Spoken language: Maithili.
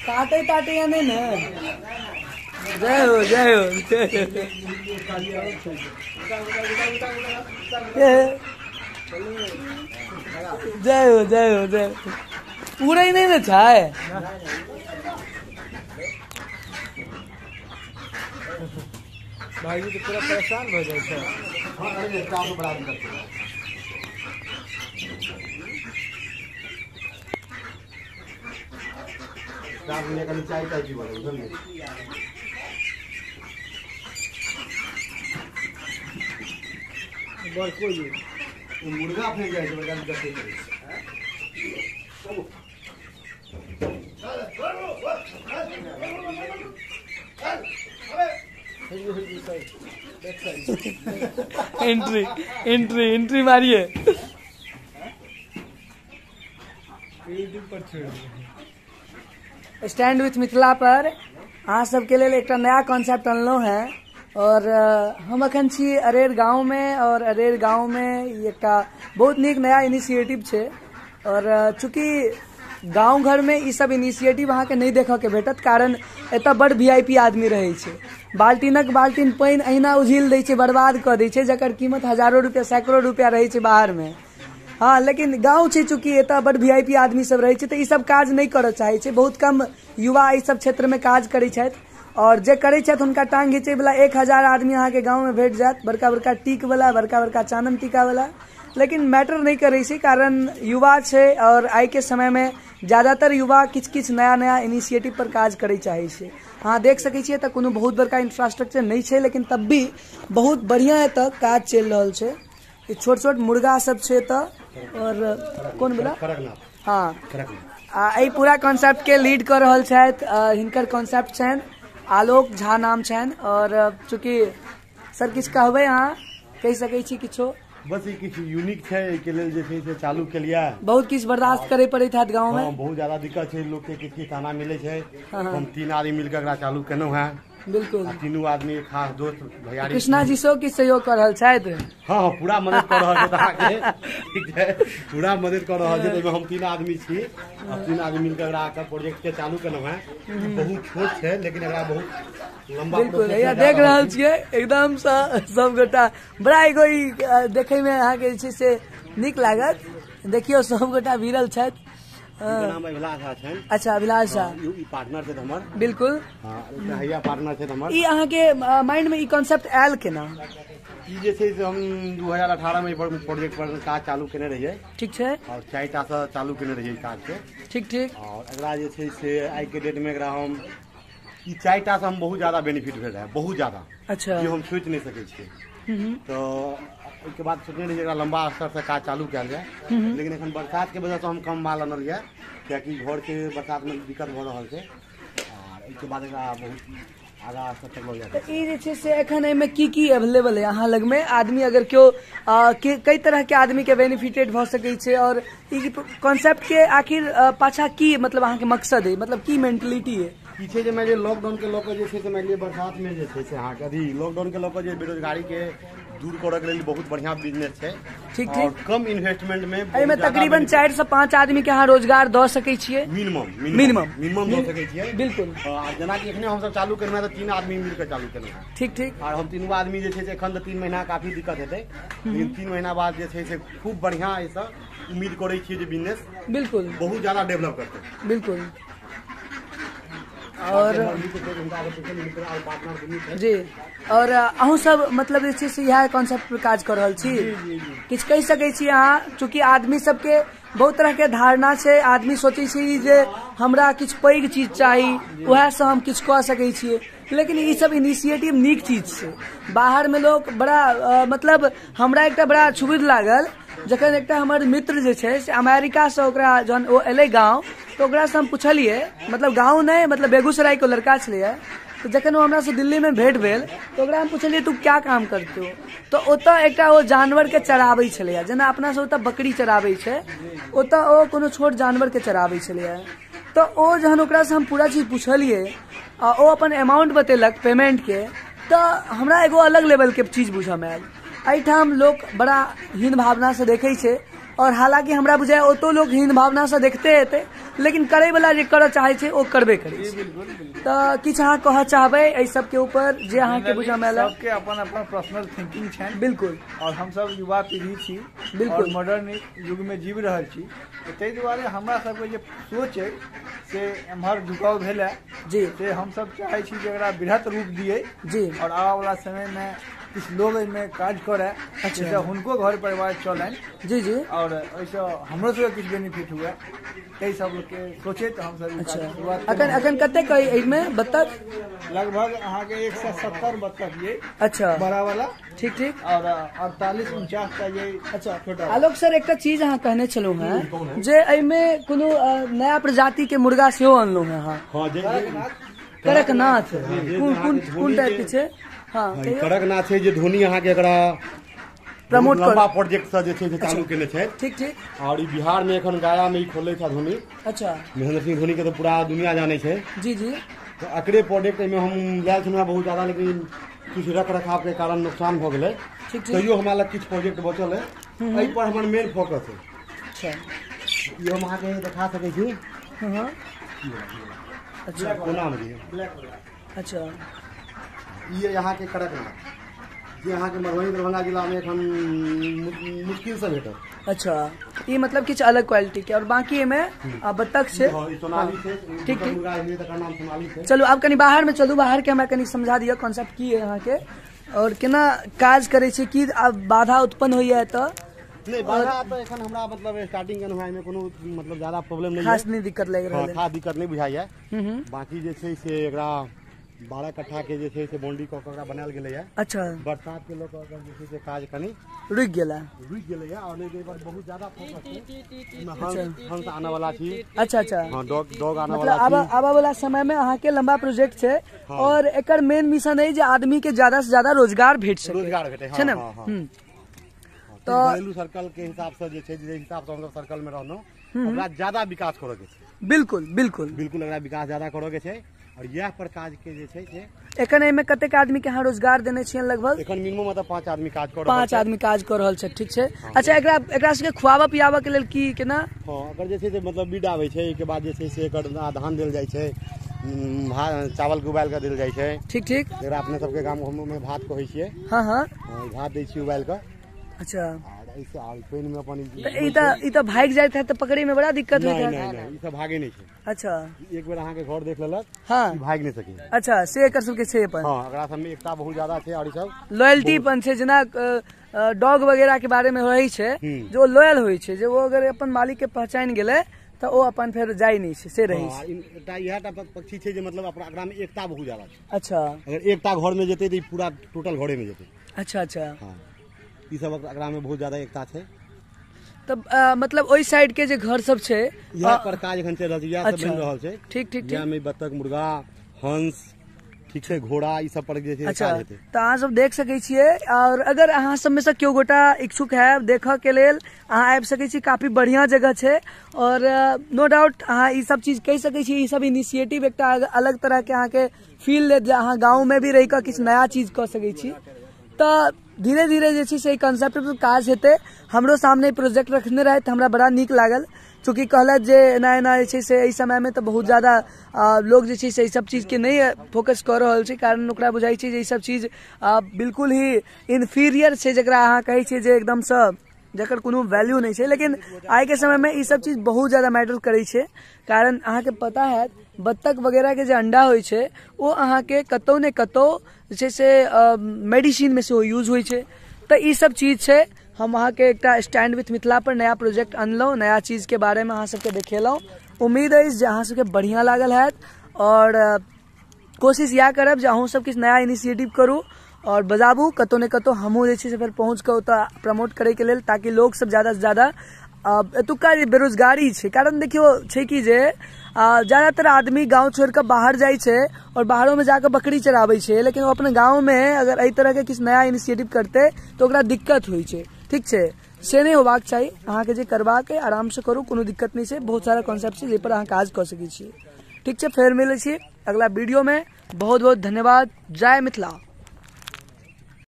काटे ताटे या नहीं ना। जय हो जय हो जय हो जय हो जय। पूरा ही नहीं ना छाए। भाई जी तो पूरा परेशान हो जाए। मुर्गा फेंक जाए। एंट्री एंट्री एंट्री मारिए। स्टैंड विथ मिथिला पर अहाँ सबके लेल एकटा नया कॉन्सेप्ट अनलहुँ हैं और हम अखन छी अरेर गाँव में और अरेर गाँव में एकटा बहुत नीक नया इनिशिएटिव छै। और चूँकि गाँव घर में ई सब इनिशिएटिव अहाँके नहीं देखऽ के भेटत, कारण एतऽ बड़ VIP आदमी रहै छै। बाल्टीनक बाल्टीन पानि अहिना उझिल दै छै, बर्बाद कऽ दै छै, जकर कीमत हजारों रुपया सैकड़ों रुपया रहै छै बाहर में। हाँ, लेकिन गाँव छै चूँकि एतऽ बड़ VIP आदमी सब रहै छै तऽ ई सब काज नहि करऽ चाहै छै। बहुत कम युवा एहि सब क्षेत्र में काज करै छथि और जे करै छथि हुनका टांग घिचै वाला 1000 आदमी अहाँके गाँव में भेट जायत, बड़का बड़का टीक वाला, बड़का बड़का चानन टीका वाला। लेकिन मैटर नहीं करै छै, कारण युवा छै और आइ के समय में ज्यादातर युवा किछु किछु नया नया इनिशिएटिव पर काज करै चाहै छै। अहाँ देख सकै छियै तऽ कोनो बहुत बड़का इंफ्रास्ट्रक्चर नहीं छै, लेकिन तब भी बहुत बढ़िया एतऽ काज चलि रहल छै। छोट छोट मुर्गा सब छै एतऽ और कोन बला, हाँ, आ एहि पूरा कॉन्सेप्ट के लीड कऽ रहल छथि, हिनकर कॉन्सेप्ट छनि आलोक झा नाम छनि। और चूँकि सर किछु कहबै अहाँ, कहि सकै छी किछो? बस ई किछु यूनिक छै, एहिके लेल जे छै से चालू केलियै। बहुत किछु बर्दाश्त करे पड़ैत हैत गाँव में। बहुत ज्यादा दिक्कत छै, लोग के किछु किछु ताना मिलै छै। हम 3 आदमी मिलकर एकरा चालू केलहुँ हैं। बिल्कुल, तीनू आदमी खास दोस्त भैयारी। कृष्णा जी सेहो किछु सहयोग कऽ रहल छथि। हाँ हाँ, पूरा मदद कऽ रहल छथि अहाँके, ठीक छै, पूरा मदद कऽ रहल छथि। ओहिमे हम 3 आदमी छी आ 3 आदमी मिलकर एकरा प्रोजेक्ट के चालू केलहुँ हैं। बहुत छोट छै लेकिन एकरा बहुत लंबा। बिल्कुल, हैया देख रहल छियै एकदम सँ सब गोटा बड़ा एगो ई देखै में अहाँके जे छै से नीक लागत। देखियौ सब गोटा भिड़ल छथि। नाम अभिलाष झा छनि। अच्छा, अभिलाष झा ई पार्टनर छथि हमर। बिल्कुल, हाँ, हैया पार्टनर छथि हमर। ई अहाँके माइंड में ई कॉन्सेप्ट आयल केना? ई जे छै से हम 2018 में प्रोजेक्ट पर काज चालू केने रहियै। ठीक छै। और 4 टा से चालू केने रहियै काज के। ठीक ठीक। और एकरा जे छै से आइ के डेट में एकरा हम ई 4 टा से हम बहुत ज्यादा बेनिफिट भेल रहै, बहुत ज्यादा। अच्छा, ई हम सोचि नहि सकै छियै। तो ओहिके बाद सोचने रहियै एकरा लंबा स्तर से काज चालू कयल जाय, लेकिन एखन बरसात के वजह से हम कम माल अनल यऽ, कियाकि घर के बरसात में दिक्कत भऽ रहल छै। और एहिके बाद एकरा बहुत आगा स्तर तक लऽ जाय। ई जे छै से एखन एहिमे की की अवेलेबल है अहाँ लगमे? आदमी अगर केओ कई तरह के आदमी के बेनिफिटेड भऽ सकै छै और ई कॉन्सेप्ट के आखिर पाछा की मतलब अहाँके मकसद है, मतलब की मेंटलिटी है? ई छै जे मानि लिअ लॉकडाउन के लऽ कऽ जे छै से मानि लिअ बरसात में जे छै से अहाँके अथी लॉकडाउन के लऽ कऽ जे बेरोजगारी के दूर करऽ के लेल बहुत बढ़िया बिजनेस छै। ठीक ठीक। और कम इन्वेस्टमेंट में एहिमे तकरीबन 4 से 5 आदमी के अहाँ रोजगार दऽ सकै छियै। मिनिमम मिनिमम मिनिमम दऽ सकै छियै। बिल्कुल। जेनाकि एखने हमसब चालू केलहुँ तऽ 3 आदमी मिलकर चालू केलहुँ। ठीक ठीक। और हम 3 आदमी जे छै से एखन तऽ 3 महीना काफी दिक्कत हेतै, लेकिन 3 महीना बाद जे छै से खूब बढ़िया एहिसँ उम्मीद करै छियै जे बिजनेस बिल्कुल बहुत ज्यादा डेवलप करतै। बिल्कुल। और जी, और अहूँ सब मतलब जे छै से इएह कॉन्सेप्ट पर काज कऽ रहल छी। किछु कहि सकै छी अहाँ? चूँकि आदमी सबके बहुत तरह के धारणा छै, आदमी सोचै छै जे हमरा किछु पैघ चीज चाही, उएहसँ हम किछु कऽ सकै छियै, लेकिन ई सब इनिशिएटिव नीक चीज छै। बाहर में लोग बड़ा मतलब हमरा एकटा बड़ा छुबिध लागल जखन एकटा हमर मित्र जे छै से अमेरिका से ओकरा जहन ओ एलै गाँव तऽ ओकरासँ हम पुछलियै, मतलब गाँव नहि मतलब बेगूसराय के लड़का छलैए, तऽ जखन ओ हमरासँ दिल्लीमे भेंट भेल तऽ ओकरा हम पुछलियै तू क्या काम करते हो, तऽ ओतऽ एकटा ओ जानवरके चराबै छलैए, जेना अपना सब ओतऽ बकरी चराबै छै, ओतऽ ओ कोनो छोट जानवरके चराबै छलैए। तऽ ओ जहन ओकरासँ हम पूरा चीज पुछलियै आ ओ अपन अमाउंट बतेलक पेमेंटके, तऽ हमरा एगो अलग लेवलके चीज बुझऽमे आयल। एहिठाम लोक बड़ा हीन भावनासँ देखै छै और हालांकि हमरा बुझाय ओतो लोग हीन भावना से देखते हेतै, लेकिन करे वाला जे करऽ चाहे छै ओ करबे करै छै। तऽ किछु अहाँ कहऽ चाहबै एहि सबके ऊपर जे अहाँके बुझऽ मे आयल? सबके अपन अपन पर्सनल थिंकिंग छनि। बिल्कुल। और हमसब युवा पीढ़ी छी, बिल्कुल मॉडर्न युग में जीव रहल छी, ताहि दुआरे हमरा सबके जे सोच अइ से एम्हर झुकाव भेल है जी। से हमसब चाहै छी जे एकरा बृहत रूप दियै जी, और आबऽवला समय में किछु लोग एहिमे काज करे। अच्छा। हुनको घर परिवार चलनि जी जी, और एहिसँ हमरो सबके किछु बेनिफिट हुए, ताहि सबके सोचैत हमसब। अच्छा, अखन अखन कतेक एहिमे बत्तख? लगभग अहाँके 170 बत्तख ये। अच्छा, बड़ा वाला। ठीक ठीक। और 48-49 टा ये। अच्छा छोटा। आलोक सर, एकटा चीज अहाँ कहने छलहुँ हेँ जे एहिमे कोनो नया प्रजाति के मुर्गा सेहो अनलहुँ हेँ अहाँ? हाँ, कड़कनाथ। कोन कोन कोन टाइप के छै? हाँ, कड़कनाथ छै जे धोनी अहाँके एकरा प्रमोट लंबा प्रोजेक्ट से जे छै से चालू केने छै। ठीक ठीक। और ई बिहार में एखन गया में ई खोलले था धोनी। अच्छा। महेंद्र सिंह धोनी के तो पूरा दुनिया जाने छै। जी जी। तो एकरे प्रोडक्ट एहिमे हम लायल छलहुँ बहुत ज्यादा, लेकिन किछु रख रखाव के कारण नुकसान भऽ गेलै। ठीक ठीक। तैयो हमरा लग किछु प्रोजेक्ट बचल है, एहि पर हमर मेन फोकस है। अच्छा, ई हम अहाँके देखा सकै छी। हाँ। अच्छा, कोना में? अच्छा, ई अहाँके कड़कनाथ जे अहाँके मधुबनी दरभंगा जिला में एखन मुश्किल से भेटत। अच्छा, ई मतलब किछु अलग क्वालिटी के। और बाकी एहिमे बत्तख छै। सोनाली छै। ठीक ठीक। तकर नाम सोनाली छै। चलू आब कनि बाहर में चलू, बाहर के हमरा कनि समझा दिअ कॉन्सेप्ट की है अहाँके और केना काज करै छै, की आब बाधा उत्पन्न होइया एतऽ? नहीं, बाधा तऽ एखन हमरा मतलब स्टार्टिंग केलहुँ एहिमे कोनो मतलब ज्यादा प्रॉब्लम नहीं, खास नहीं दिक्कत लागि रहल है। खास दिक्कत नहीं बुझाइया। बाकी जे छै से एकरा 12 कट्ठा के जे छै से बाउंड्री कऽ के बनायल गेलैया। अच्छा। बरसात के लऽ कऽ जे छै से काज कनि रुकि गेला। रुकि गेलैया। और नहीं पर बहुत ज्यादा फोकस छै। हंस आने वाला छी। अच्छा अच्छा। हाँ, डॉग डॉग आने वाला। मतलब आबऽ वाला समय में अहाँ के लंबा प्रोजेक्ट छै। हाँ। और एकर मेन मिशन है जे आदमी के ज्यादा से ज्यादा रोजगार भेट सके। रोजगार भेटे छै ने? तो घरेलू सर्कल के हिसाब से जे छै, जे हिसाब से हमसब सर्कल में रहलहुँ, ओकरा ज्यादा विकास करऽ के छै। बिल्कुल बिल्कुल बिल्कुल, एकरा विकास ज्यादा करऽ के छै और इएह पर काज के जे छै से। एखन एहिमे कतेक आदमी के अहाँ रोजगार देने छियनि लगभग? एखन मिनिमम मतलब 5 आदमी काज कर रहल। 5 आदमी काज कर रहल छै। ठीक छै। अच्छा, एकरा एकरा सबके खुआबऽ पियाबऽ के लेल की केना? हाँ, एकर जे छै से मतलब बीड आबै छै, एहिके बाद जे छै से एकर धान देल जाइ छै, भात चावल के उबालि कऽ देल जाइ छै। ठीक ठीक। एकरा अपने सबके गाम मे भात कहै छियै। हाँ हाँ, भात दै छियै उबालि कऽ। अच्छा। पानि में अपन ई तऽ भागि जाइत है तऽ पकड़े में बड़ा दिक्कत होइत है। नहीं नहीं, ई सब भागे नहीं छै। अच्छा। एक बेर अहाँके घर देख लेलक। हाँ, ई भागि नहीं सकै। अच्छा, से एकर सबके छै अपन। हाँ, एकरा सब में एकता बहुत ज्यादा छै और ई सब लॉयल्टी पन छै, जेना डॉग वगैरह के बारे में रहै छै जो लॉयल होइ छै, जे वो अगर अपन मालिक के पहचान गेलै तऽ ओ अपन फेर जाइ नहि छै, से रहै छै। एकटा इएह टा पक्षी छै जे मतलब एकरा में एकता बहुत ज्यादा छै। अच्छा। अगर एकता घर में जेतै तऽ ई पूरा टोटल घरे में जेतै। अच्छा अच्छा। हाँ, ई सब एकरा में बहुत ज्यादा एकता छै। तब मतलब ओहि साइड के जे घर सब छै इएह पर काज एखन चलि रहल छै, इएह सब बनि रहल छै। ठीक ठीक। इएह में बत्तख, मुर्गा, हंस, ठीक छै, घोड़ा, ई सब पर जे छै। अच्छा, तऽ अहाँ सब देख सकै छियै। और अगर अहाँ सब में से केओ गोटा इच्छुक है देखऽ के लेल, अहाँ आबि सकै छी। काफी बढ़िया जगह छै और नो डाउट अहाँ ई सब चीज कहि सकै छी। ई सब इनिशिएटिव एकटा अलग तरह के अहाँके फील लेत जे अहाँ गाँव में भी रहि कऽ किछु नया चीज कऽ सकै छी। तऽ धीरे धीरे जे छै से कॉन्सेप्ट पर काज हेतै। हमरो सामने प्रोजेक्ट रखने रहथि, हमरा बड़ा नीक लागल। चूँकि कहलथि जे एना एना जे छै से एहि समयमे तऽ बहुत ज्यादा लोग जे छै से एहि सब चीजके नहि फोकस कऽ रहल छै, कारण ओकरा बुझाइ छै जे ई सब चीज बिल्कुल ही इन्फीरियर छै, जकरा अहाँ कहै छियै जे एकदमसँ जकर कोनो वैल्यू नहि छै। लेकिन आइके समयमे ई सब चीज बहुत ज्यादा मैटर करै छै, कारण अहाँके पता हैत बत्तख वगैरहके जे अंडा होइ छै ओ अहाँके कतहु ने कतहु जे छै से मेडिसिनमे सेहो यूज होइ छै। तऽ ई सब चीज छै। हम अहाँके एकटा स्टैंड विथ मिथिला पर नया प्रोजेक्ट अनलहुँ, नया चीजके बारेमे अहाँ सबके देखेलहुँ। उम्मीद अछि जे अहाँ सबके बढ़िआँ लागल हैत और कोशिश इएह करब जे अहूँ सब किछु नया इनिशिएटिव करू और बजाबू कतहु ने कतहु। हमहूँ जे छै से फेर पहुँच कऽ ओतऽ प्रमोट करैके लेल, ताकि लोक सब ज्यादासँ ज्यादा एतुक्का जे बेरोजगारी छै, कारण देखियौ छै कि जे ज्यादातर आदमी गाँव छोड़ि कऽ बाहर जाइ छै और बाहरोमे जाकऽ बकरी चराबै छै, लेकिन ओ अपने गाँवमे अगर एहि तरहके किछु नया इनिशिएटिव करतै तऽ ओकरा दिक्कत होइ छै। ठीक छै, से नहि होबाक चाही। अहाँके जे करबाक अइ आरामसँ करू, कोनो दिक्कत नहि छै। बहुत सारा कॉन्सेप्ट छै जाहिपर अहाँ काज कऽ सकै छी। ठीक छै, फेर मिलै छी अगला वीडियोमे। बहुत बहुत धन्यवाद। जय मिथिला।